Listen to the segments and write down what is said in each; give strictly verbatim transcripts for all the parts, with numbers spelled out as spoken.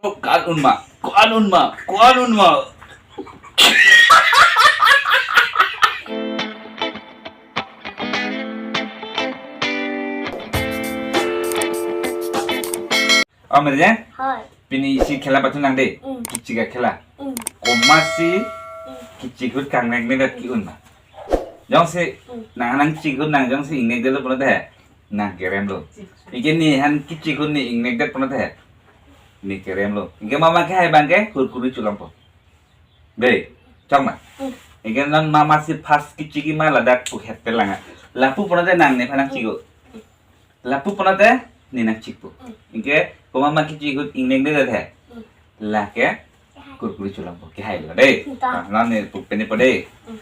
Ko-an unma, ko-an unma, ko-an unma. Amirje? Hoi. Pini isi khela pathu nang de. Mm. Kichik akhela. Mm. Komatsi Mm. kichik ahut kangneknedet ke-un ma? Jongsi Mm. nang nangchik ahut nang jongsi ingnekdetlo pulote nang keremlo. Anke ne han kichik ahut ne ingnekdet pulote ne keremlo. Anke mama kehai abang ke kurkure cholongpo. Dei, chok ma. Mm. Anke non mama si first kichik ma ladak pu het pelang. Lapu pulote nang nephan nangchikpo. Lapu pulote ne nangchikpo. Mm. Anke ko mama kichik ahut ingneknedet he. Mm. Lake kurkure cholongpo. Kehailo dei. Ta. Ah, non ne pu pene po dei. Mm.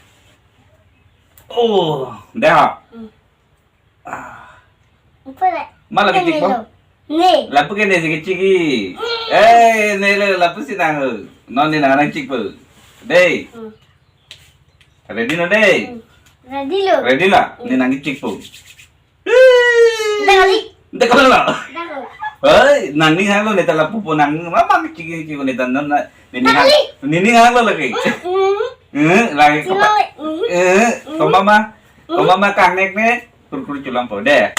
Oh, dah. Mm. Ah. Apa le? Ma lake chikpo? Ne. Lapu ke ne si kichikji. Eh, ne le lapu si nang. Non ne nang nangchikpo. Dei. Mm. Ready lo dei? Mm. Ready lo. Ready la? Mm. Ne nangchikpo. Dali. Dekolo lo. Dali. Hei, nangning hanglo ne ta lapu po nang. Mama kichik kichik ne ta non na. Nening hang. Dali. Nening hanglo lake. Mm. Eh, lake ko pa. Silo. Mm. Eh, ko mama. Ko mama kangneknek. Kurkure cholongpo dei.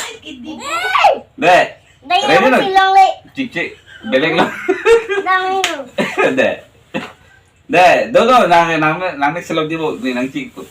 Dei. Dei. Ready lo? Silo le. Chikchik. Belek lo. Dali lo. Dei. Dei, do do nang nang nang ne selok dipo, ne nangchikpo.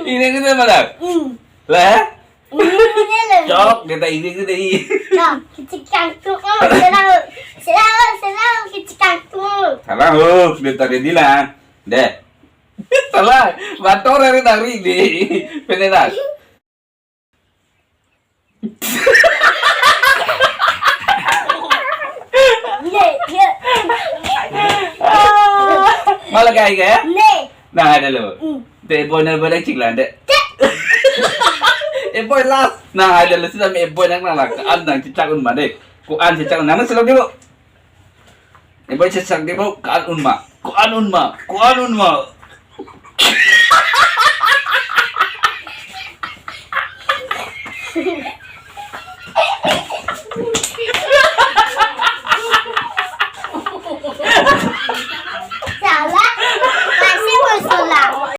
Ingneknedet ma dak? Mm. La? Ingneknedet lo. Chok, ne ta ingneknedet i. Nah, kichik kangtung. Oh, selalu, selalu, selalu kichik kangtung. Salah, oh, ne ta ready la. Dei. Salah, bator hari nari dei. Pene dak. Ye, ye. Ma lake ai ke? Ne. Nang hailo. Mm. Dei boy nang boy nangchiklang dei. Te. Eh boy last. Nang hailo sita me boy nang nang lake. An nangchechak un ma dei. Ko-an chechak un nang selok dipo. Eh boy chechak dipo. Ko-an un ma. Ko-an un ma. Ko-an un ma.